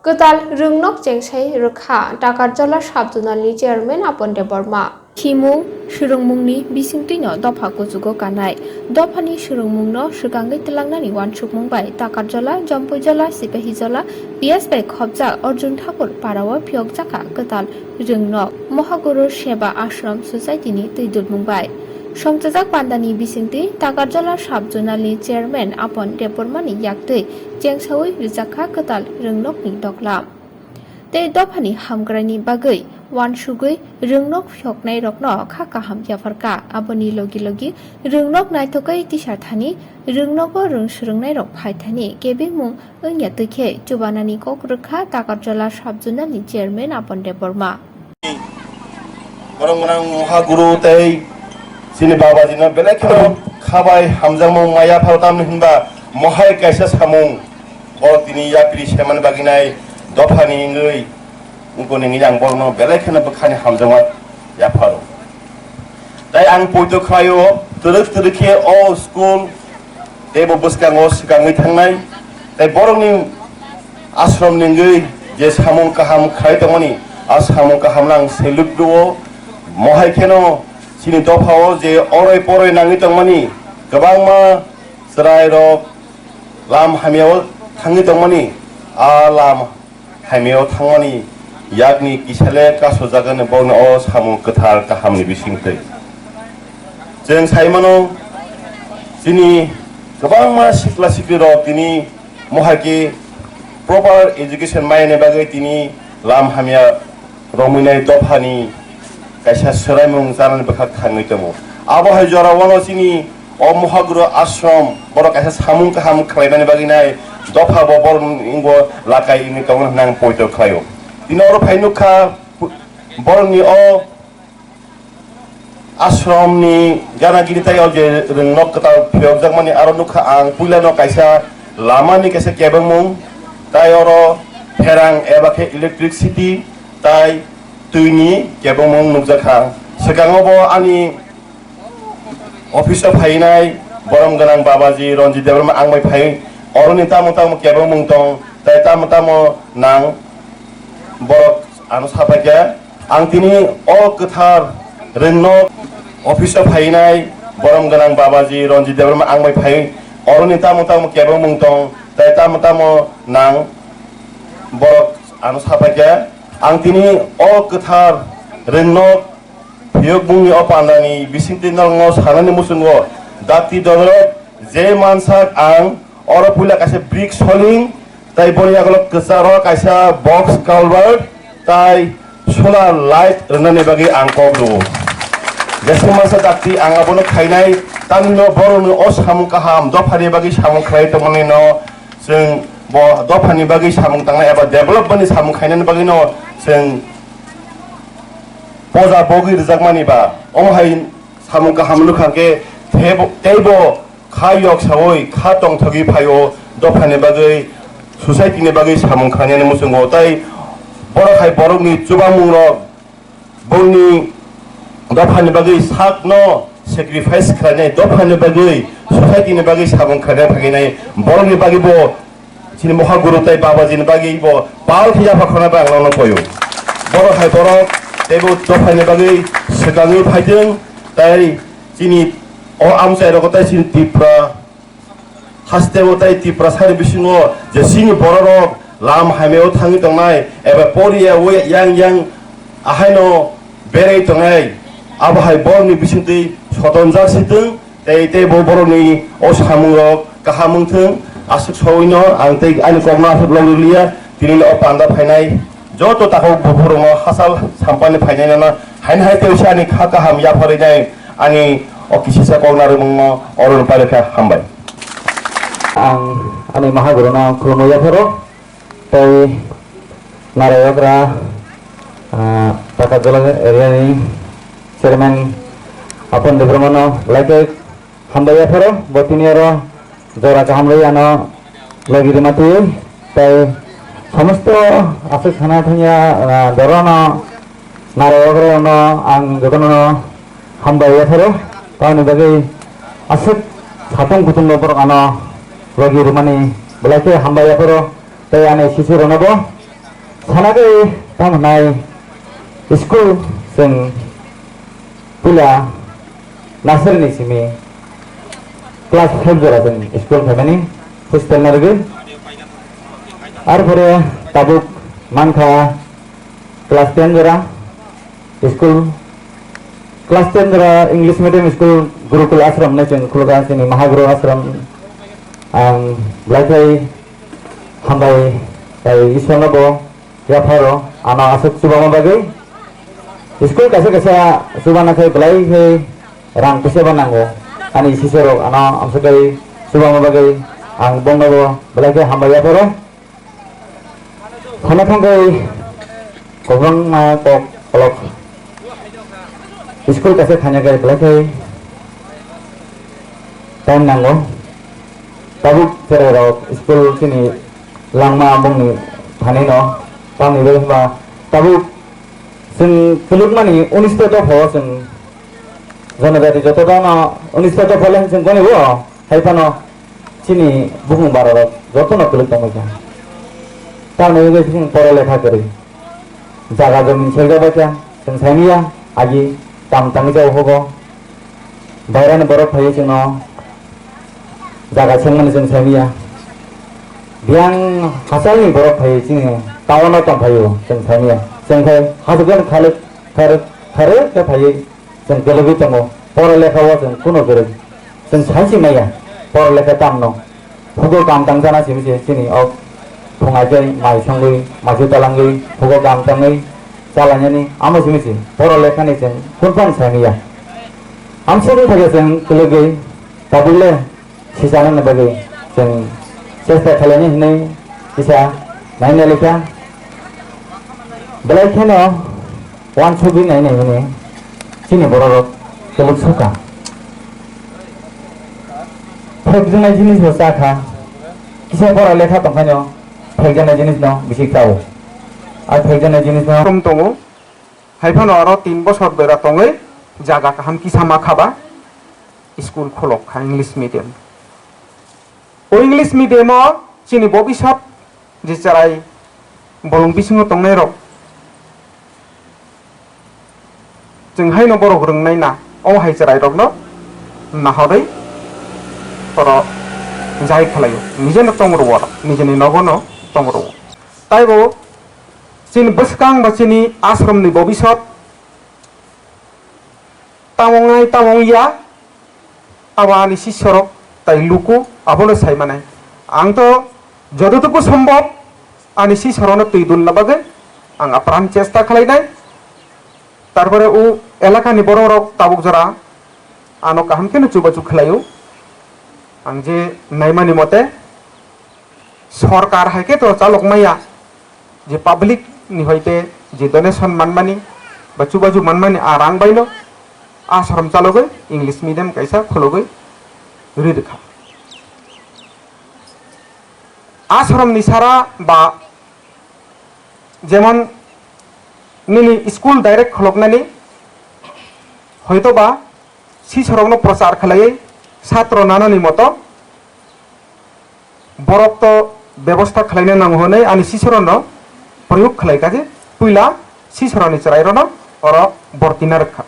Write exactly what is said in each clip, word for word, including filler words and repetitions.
Kwtal rwngnok chengsai rwkha Takarjala Sub Zonal ni Chairman Apon Debbarma. Thimung, swrwngmungni bisingtwino dopha kuchugo kanai. Dophani swrwngmungno swkangwi twlangnani uansukmung bai Takarjala, Jompuijala, Sipahijola, P S bai khopjak Arjun Thakur parao phiyokjakha kwtal rwngnok Mohaguru Seba Ashram Society ni twi dulmung bai. Songchajak pandani bisingtwi Takarjala Sub Zonal ni Chairman Apon Debbarma ni yaktwi chengsawi rwjakha kwtal rwngnokni doklam. Tei dophani hamkraini bagwi uansugwi rwngnok phiyoknairokno kha kaham yapharkha. Aboni logi logi rwngnok naithokwi tisar thani, rwngnogo rwng swrwngnairok phai thani kebengmung wngya twi khe chubanani kok rwkha Takarjala Sub Zonal ni Chairman Apon Debbarma. Borok gwnang Mohaguru tei chini Babajino belai kheno khabai hamjakmung maya pharo, tamni hinba mohai kaisa samung borok tini yapri semani baginai dophani wngwi wngkoni wngwi ang borokno belai kheno bwkhani hamjakma yapharo. Tai ang poito khlaio, twrwk twrwk khe o school teibo bwskango swkangwi thangnai, tai borokni ashram ni wngwi je samung kaham khlai tongmani, a samung kaham no ang salute rwo. Mohai kheno chini dophao je oroi poroi nangwi tongmani, kwbangma chwrairok lam hamyao thangwi tongmani, a lam hamyao thangmani yakni kisale kasojagani bokno o samung kwthar kahamni bisingtwi. Chwng sai mano, chini kwbangma sikla siklirok tini mohai khe proper education mainani bagwi tini lam hamya romwinai dophani kaisa swraimung chanani bwkhak thangwi tongo. Abo hai jorao chini o Mohaguru Ashram borok kaisa samung kaham khlaimani bagwi nai dopha bo borok wngbo lakai wngwi tongo hwnwi ang poito khlaio. Tini oro phai nukha borokni o ashramni gana gini tai o je rwngnok kwtal phiyokjakmani aro nukha ang puilano kaisa lamani kaisa kebengmung tai oro pherang eba khe electricity tai twini kebengmung nukjakha. Swkango bo ani office o phainai borom gwnang Babaji Ranjit Debbarma ang bai phai oroni tamo tamo kebengmung tong tai tamo tamo nang borok ano sapaikha. Ang tini o kwthar rwngnok office o phainai borom gwnang Babaji Ranjit Debbarma ang bai phai oroni tamo tamo kebengmung tong tai tamo tamo nang borok ano sapaikha. Ang tini o kwthar rwngnok phiyokmungni o pandani bisingtwi norokno sanani muchungo dakti dodorok je mansak ang oro puila kaisa brick soling tai boni yagulo kwcharo kaisa box culvert tai solar light rwnani bagwi ang kok rwo. Jesa mansa dakti ang abono khainai, tamni no borokni o samung kaham dophani bagwi samung khlai tongmani no chwng bo dophani bagwi samung tangnai eba development ni samung khainani bagwi no chwng poja bogwi rwjakmani ba omo hai samung kaham lwkha khe teibo, teibo kha yok saui kha tongthogwi phaio dophani bagwi society ni bagwi samung khlainani muchungo tai borok hai borokni chubamung rok bongni dophani bagwi sakno sacrifice khlainai dophani bagwi society ni bagwi samung khlainai phagwi nai borokni bagwi bo Chini Mohaguru tai Babajini bagwi bo pal khe yapha khornai bai ang nono koyo. Borok hai borok teibo dophani bagwi swkangwi phaitwng tai chini o amchai rogo tai chini Tripura hasteo tai Tripura sari bisingo je chini borok rok lam hamyao thangwi tongnai eba poriya yang yang ahaino berwi tongnai abo hai borokni bisingtwi sotonjak sitwng. Tei, tei bo borokni o samungrok kaham wngthwng, aswk sawino ang tei ani kokno aswk logwi liya, tini o panda phainai joto takhuk buphurungno hachal sampani phainai nana haino hai tei ani kha kaham yapharwi nai ani o kisisa kokna rwmungno oro pailokha hambai. Ang ani Mahaguruno khulumwi yapharo. Tei Narayagra, ah, Takarjala area ni chairman Apon Debbarmano belai khe hambai yapharo, bo tini oro jora kaham rwi ano logi rwma twi, tei somosto aswk sana thangya, ah, dorano Narayagra no ang jotono hambai yapharo, tamoni bagwi aswk satung kutung no borok ano logi rwmani belai khe hambai yapharo. Tei ani sisi rwno bo Sana khe tamo nai school chwng puila nursery ni simi class five jora chwng school phaimani hostel narwgwi. Arpore tabuk mankha class ten jora school. Class ten jora English medium school Gurukul Ashram hinwi chwng khulukha chini Mahaguru Ashram. Ang belai khe hambai bai Ishwarno bo yapharo ano aswk chubama bagwi. School kaisa kaisa chubana khe belai khe rang puisa bo nango. Ani sisirok ano amswk khe chubama bagwi ang bongno bo belai khe hambai yapharo. Hano thangwi kwbangma kok kolok school kaisa khaina khe belai khe time nango. Tabuk cherai rok school chini langma bongni thani no tamni bagwi hwnba tabuk chwng kwlwkmani unis ta dopha o chwng jonojati joto jana unis ta dopha le chwng goni bo hai phano chini bukung bara rok joto no kwlwk tongwi kha. Tamni bagwi chwng pora lekha kwrwi. Jaga jomin seljak bai kha, chwng saimanya, agi kam tangwi jao hogo. Bairani borok phaiwi chwngno jaga sengmani chwng saimanya. Biyang hachalni borok phaiwi chwngno town-o tong phaio chwng saimanya. Chwng khe hachukjani kharwi, kharwi, kharwi khe phaiwi chwng kwlwgwi tongo. Pora lekha-o chwng kuno kwrwi. Chwng sai se maya, pora lekha tamno. Hugo kam tang jana simi se chini ok phungai khe mai songwi, mai se talangwi, hugo kam tangwi chalainani amo simi se pora lekhani chwng kunphang sai maya. Amsini thage chwng kwlwgwi tabuk le sichanani bagwi chwng chesta khlaini hinwi kisa naina lekha. Belai kheno Wansugwi nai nai hwnwi chini bororok kwlwk sukha. Phekjaknai jinisbo cha kha. Kisa pora lekha tongkhaino phekjaknai jinisno bisi chao. A phekjaknai jinisno Rom tongo. Hai phano aro tin bosor bera tongwi jaga kaham kisa ma khaba school khulok kha English medium. O English medium o chini bobisot je cherai bolong bisingo tongnairok, chwng haino borok rwngnai na, o hai chwrairokno naharwi oro jai khlaio, nijeno tong rwo, nijeni nogono tong rwo. Taibo chini bwskang ba chini ashramni bobisot tamo wngnai, tamo wngya, abo ani sisorok tai luku abono sai manai. Ang to jototuku sombhob ani sisorokno twi dulna bagwi ang apran chesta khlainai. Tarpore o elakani bororok tabuk jora ano kaham kheno chubachu khlaio. Ang je naimani mote, sorkar hai khe to chalok maya, je public ni hoite je donation manmani ba chubachu manmani a rang baino ashram chalogwi English medium kaisa khulogwi ri rwkha. Ashram ni sara ba jemon nini school direct khuloknani hoito ba sisorokno prochar khlaiwi satro nanani moto borok to bebosta khlaina nango hwnwi ani sisorokno proyog khlai kha je puila sisorokni chwrairokno oro bortina rwkha.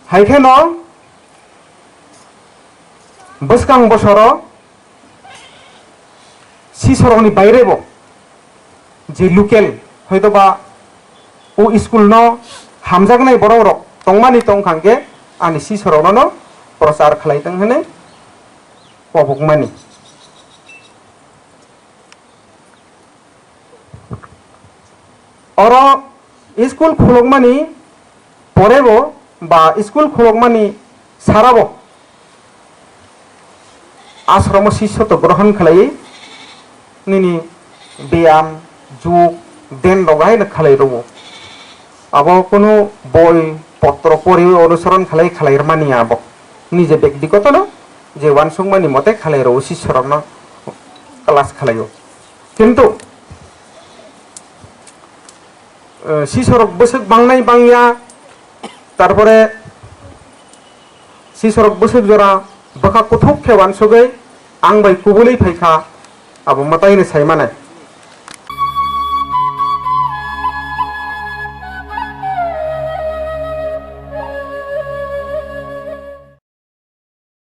Hai kheno bwskang bosoro sisorokni bairebo je local hoitoba o school no hamjaknai borok rok tongmani tongkha hwnkhe ani sisorokno no prochar khlai tong hwnwi kobokmani. Oro school khulokmani porebo ba school khulokmani sarabo asromo sisyoto grohon khlaiwi nini beyam, jug, den rok haino khlai rwo. Abo kunu boi potro poriwi onusoron khlai khlai rwmani abo. Nije bektigotono je uansukmani mote khlai rwo sisyorokno class khlaio. Kintu, eh, sisorok bwswk bangnai bangya, tarpore sisorok bwswk jora bwkha kuthuk khe uansugwi ang bai kubulwi phaikha, abo mwtai hwnwi sai mane.